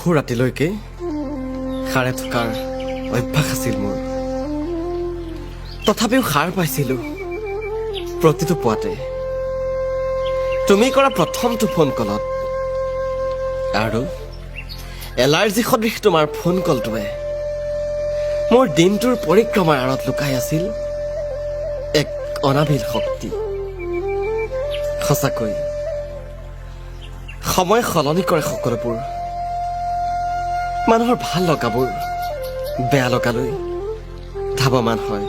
বহু ৰাতিলৈকে সাৰে থকাৰ অভ্যাস আছিল মোৰ। তথাপিও সাৰ পাইছিলোঁ প্ৰতিটো পুৱাতে তুমি কৰা প্ৰথমটো ফোন কলত। আৰু এলাৰ্জি সদৃশ তোমাৰ ফোন কলটোৱে মোৰ দিনটোৰ পৰিক্ৰমাৰ আঁৰত লুকাই আছিল এক অনাবিল শক্তি। সঁচাকৈ সময় সলনি কৰে সকলোবোৰ। মানুহৰ ভাল লগাবোৰ বেয়া লগালৈ ধাৱমান হয়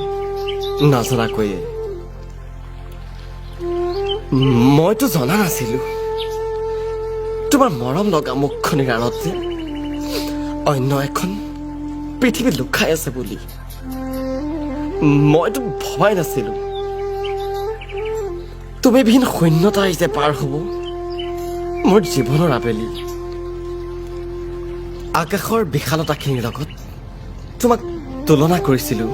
নজনাকৈয়ে। মইতো জনা নাছিলো তোমাৰ মৰম লগা মুখখনিৰ আঁৰত যে অন্য এখন পৃথিৱী লুকাই আছে বুলি। মইতো ভবাই নাছিলো তুমি বিহীন শূন্যতাই যে পাৰ হ'ব মোৰ জীৱনৰ আবেলি। আকাশৰ বিশালতাখিনিৰ লগত তোমাক তুলনা কৰিছিলো,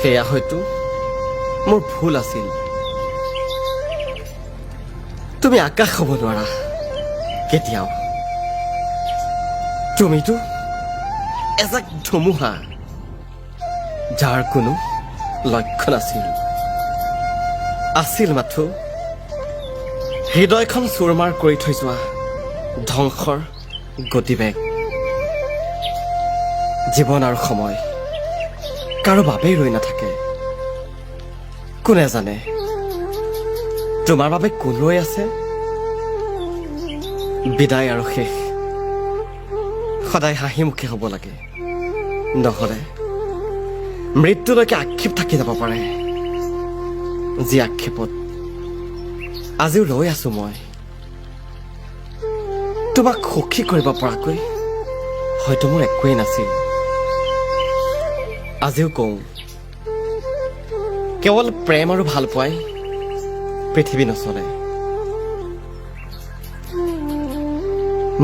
সেয়া হয়তো মোৰ ভুল আছিল। তুমি আকাশ হ'ব নোৱাৰা কেতিয়াও। তুমিতো এজাক ধুমুহা, যাৰ কোনো লক্ষ্য নাছিল, আছিল মাথো হৃদয়খন চুৰমাৰ কৰি থৈ যোৱা ধ্বংসৰ গতিবেগ। জীৱন আৰু সময় কাৰো বাবেই ৰৈ নাথাকে। কোনে জানে তোমাৰ বাবে কোন ৰৈ আছে। বিদায় আৰু শেষ সদায় হাঁহিমুখে হ'ব লাগে, নহ'লে মৃত্যুলৈকে আক্ষেপ থাকি যাব পাৰে, যি আক্ষেপত আজিও ৰৈ আছো মই। তোমাক সুখী কৰিব পৰাকৈ হয়তো মোৰ একোৱেই নাছিল। আজিও কওঁ, কেৱল প্ৰেম আৰু ভালপোৱাই পৃথিৱী নচলে।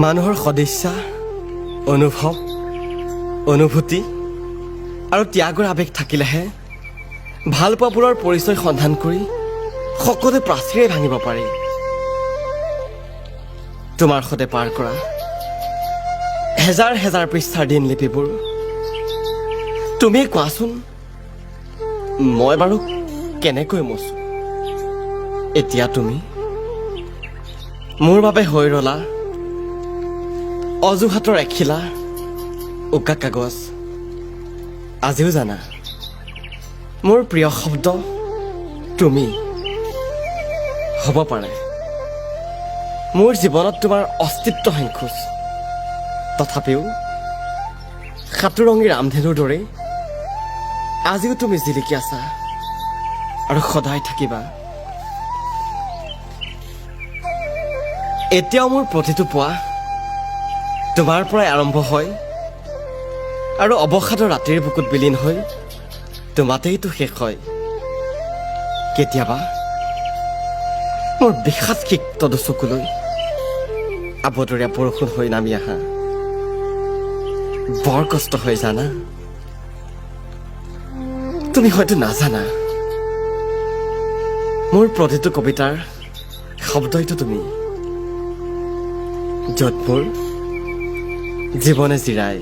মানুহৰ সদিচ্ছা, অনুভৱ, অনুভূতি আৰু ত্যাগৰ আৱেগ থাকিলেহে ভালপোৱাবোৰৰ পৰিচয় সন্ধান কৰি সকলো প্ৰাচীৰে ভাঙিব পাৰি। তোমাৰ সতে পাৰ কৰা হেজাৰ হেজাৰ পৃষ্ঠাৰ দিনলিপিবোৰ তুমিয়ে কোৱাচোন, মই বাৰু কেনেকৈ মচো? এতিয়া তুমি মোৰ বাবে হৈ ৰলা অজুহাতৰ এখিলা উকা কাগজ। আজিও জানা, মোৰ প্ৰিয় শব্দ তুমি হ'ব পাৰে মোৰ জীৱনত তোমাৰ অস্তিত্বহীন খোজ, তথাপিও সাতোৰঙী ৰামধেনুৰ দৰেই আজিও তুমি জিলিকি আছা আৰু সদায় থাকিবা। এতিয়াও মোৰ প্ৰতিটো পুৱা তোমাৰ পৰাই আৰম্ভ হয় আৰু অৱসাদৰ ৰাতিৰ বুকুত বিলীন হৈ তোমাতেইতো শেষ হয়। কেতিয়াবা মোৰ বিষাদ সিক্ত দুচকুলৈ আবতৰীয়া বৰষুণ হৈ নামি আহা। বৰ কষ্ট হয় জানা। তুমি হয়তো নাজানা, মোৰ প্ৰতিটো কবিতাৰ শব্দইতো তুমি, য'ত মোৰ জীৱনে জিৰাই।